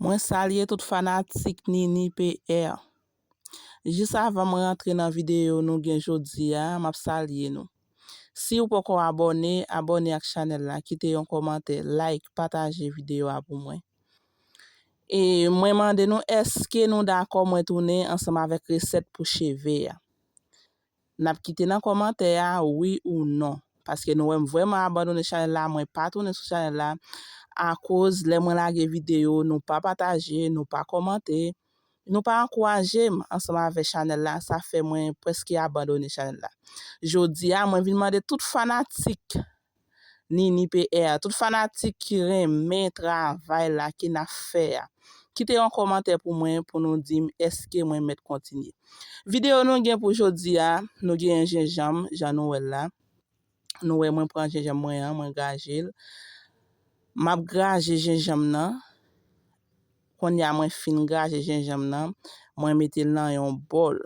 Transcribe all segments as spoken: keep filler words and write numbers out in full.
Mwen salye tout fanatik Nini P R. Jis avan mwen rantre nan videyo nou gen jodi a, m ap salye nou. Si w poko abòne, abòne ak chanèl la, kite yon kòmantè, like, pataje videyo a pou mwen. E mwen mande nou, èske nou dakò mwen tounen ansanm avèk resèt pou cheve a? N ap kite nan kòmantè a, wi ou non. Paske nou wè m vrèman abandone chanèl la, mwen pa tounen sou chanèl la. Akoz lè mwen lage videyo, nou pa pataje, nou pa kòmante, nou pa ankouraje m ansanm avèk chanèl la, sa fè mwen prèske abandone chanèl la. Jodi a, mwen vin mande tout fanatik Nini P R, tout fanatik ki renmen travay la ke n ap fè a, kite yon kòmantè pou mwen pou nou di m èske mwen mèt kontinye. Videyo nou gen pou jodi a, nou gen jenjanm, jan nou wè l la. Nou wè mwen pran jenjanm mwen an, mwen graje l. M ap graje jenjanm nan. Kounye a mwen fin graje jenjanm nan, mwen mete l nan yon bòl.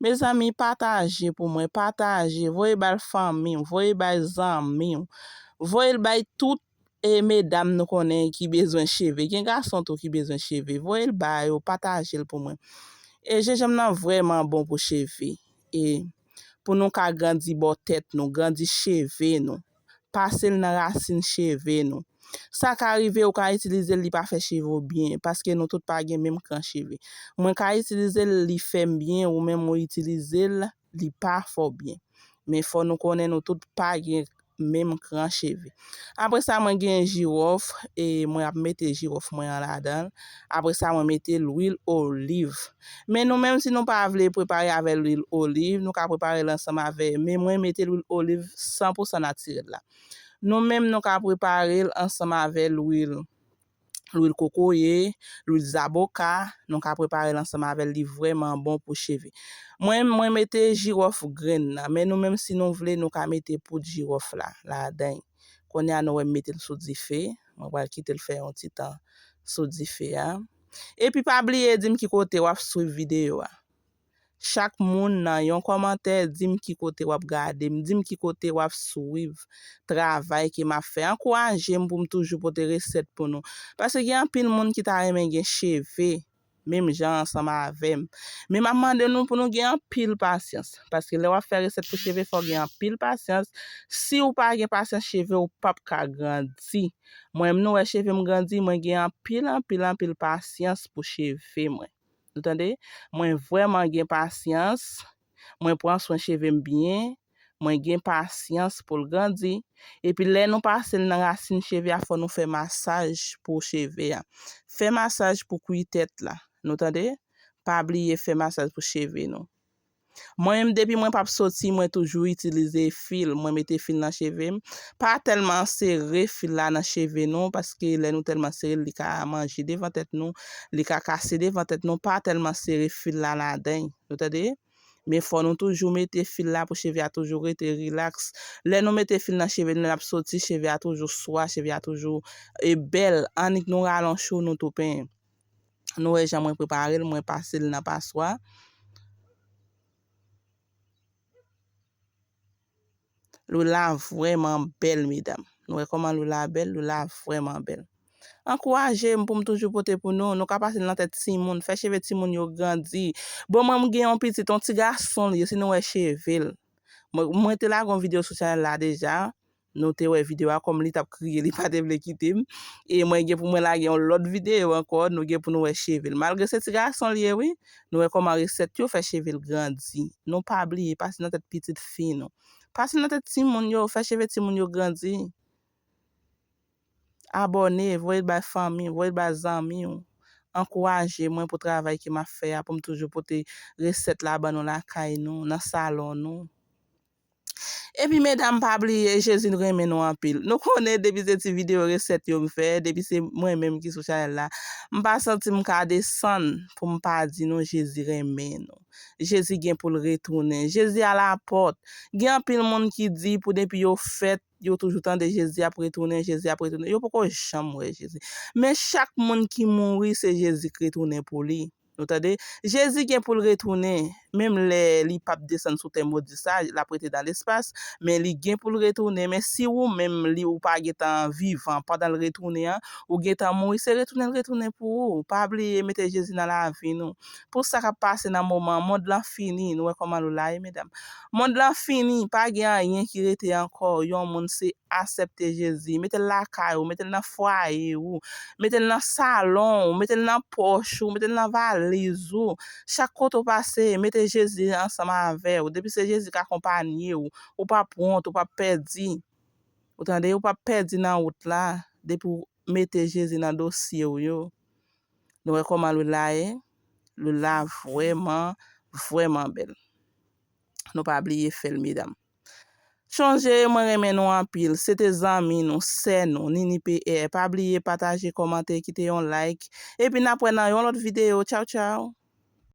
Mezanmi, pataje pou mwen, pataje, voye bay fanmi w, voye bay zanmi w, voye l bay tout e medam nou konnen ki bezwen cheve, gen gason tou ki bezwen cheve, voye l ba yo, pataje l pou mwen. E jenjanm nan vrèman bon pou cheve. E pou nou ka grandi bò tèt nou, grandi cheve nou. Pase l nan rasin cheve nou. Sa ka rive ou ka itilize l, li pa fè cheve w byen, paske nou tout pa gen menm kran cheve. Mwen ka itilize l, li fè m byen, ou menm ou itilize l, li pa fè w byen. Men fò nou konnen nou tout pa gen menm kran cheve. Apre sa, mwen gen jiwòf, e mwen ap mete jiwòf mwen an ladan l. Apre sa, mwen mete lwil oliv. Men nou menm, si nou pa vle prepare avè lwil oliv, nou ka prepare l ansanm avè, men mwen mete lwil oliv san pou san natirèl la. Nou menm, nou ka prepare l ansanm avè lwil, lwil kokoye, lwil zaboka, nou ka prepare l ansanm avè l, li vrèman bon pou cheve. Mwen, mwen mete jiwòf grenn nan, men nou menm, si nou vle, nou ka mete poud jiwòf la, ladan l. Kounye a, nou wè m mete l sou dife, mwen pral kite l fè yon ti tan sou dife a. Epi pa bliye di m ki kote w ap swiv videyo a. Chak moun nan yon kòmantè, di m ki kote w ap gade m, di m ki kote w ap swiv travay ke m ap fè. Ankouraje m pou m toujou pote resèt pou nou. Paske gen anpil moun ki ta renmen gen cheve, menm jan ansanm avè m. Men m ap mande nou pou nou gen anpil pasyans. Paske lè w ap fè resèt pou cheve, fò w gen anpil pasyans. Si w pa gen pasyans, cheve w p ap ka grandi. Mwen menm, nou wè cheve m grandi, mwen gen anpil, anpil, anpil pasyans pou cheve mwen. Nou tande? Mwen vrèman gen pasyans. Mwen pran swen cheve m byen. Mwen gen pasyans pou l grandi. Epi lè nou pase l nan rasin cheve a, fò nou fè masaj pou cheve a. Fè masaj pou kwi tèt la. Nou tande? Pa bliye fè masaj pou cheve nou. Mwen menm, depi mwen p ap soti, mwen toujou itilize fil. Mwen mete fil nan cheve m. Pa tèlman sere fil la nan cheve nou, paske lè nou tèlman sere l, li ka manje devan tèt nou, li ka kase devan tèt nou. Pa tèlman sere fil la ladan l. Nou tande? Men fò nou toujou mete fil la pou cheve a toujou rete rilaks. Lè nou mete fil nan cheve nou, lè n ap soti, cheve a toujou swa, cheve a toujou, e, bèl. Annik nou rale yon chou, nou tou penyen. Nou wè jan mwen prepare l, mwen pase l nan paswa. Lwil la vrèman bèl, medam. Nou wè kòman lwil la bèl? Lwil la vrèman bèl. Ankouraje m pou m toujou pote pou nou. Nou ka pase l nan tèt timoun, fè cheve timoun yo grandi. Bon, mwen, m gen yon pitit, yon ti gason li ye, si nou wè cheve l. Mwen, mwen te lage yon videyo sou chanèl la deja. Nou te wè videyo a, kòm li t ap kriye, li pa te vle kite m. E mwen gen pou mwen lage yon lòt videyo ankò, nou gen pou nou wè cheve l. Malgre se ti gason li ye, wi, nou wè kòman resèt yo fè cheve l grandi. Nou pa bliye, pase nan tèt pitit fi nou. Pase nan tèt timoun yo, fè cheve timoun yo grandi. Abòne, voye l bay fanmi, voye l bay zanmi w. Ankouraje mwen pou travay ke m ap fè a, pou m toujou pote resèt la ban nou lakay nou, nan salon nou. Epi medam, pa bliye, Jezi renmen nou anpil. Nou konnen depi se ti videyo resèt yo m fè, depi se mwen menm ki sou chanèl la, m pa santi m ka desann pou m pa di nou Jezi renmen nou. Jezi gen pou l retounen. Jezi alapòt. Gen anpil moun ki di pou depi yo fèt, yo toujou tande Jezi ap retounen, Jezi ap retounen. Yo poko janm wè Jezi. Men chak moun ki mouri, se Jezi k retounen pou li. Nou tande? Jezi gen pou l retounen, menm lè li p ap desann sou tè modi sa, l ap rete nan lespas, men li gen pou l retounen. Men si ou menm, li, ou pa gentan vivan pandan l retounen an, ou gentan mouri, se retounen l retounen pou ou. Pa bliye mete Jezi nan lavi nou. Pou sa k ap pase nan moman an, mond lan fini, nou wè kòman nou la ye, medam. Mond lan fini, pa gen anyen ki rete ankò. Yon moun se aksepte Jezi, mete l lakay ou, mete l nan fwaye ou, mete l nan salon ou, mete l nan pòch ou, mete l nan valiz ou. Chak kote w pase, mete Jezi ansanm avè w. Depi se Jezi k akonpanye w, ou p ap wont, ou p ap pèdi. Ou tande? Ou p ap pèdi nan wout la, depi w mete Jezi nan dosye w yo. Nou wè kòman Lula ye? Lula vrèman, vrèman bèl. Nou pa bliye fè l, medam. Chonje, mwen renmen nou anpil. Se te zanmi nou, sè nou, Nini P R. Pa bliye pataje, kòmante, kite yon like. Epi n ap wè nan yon lòt videyo. Tchaw, tchaw!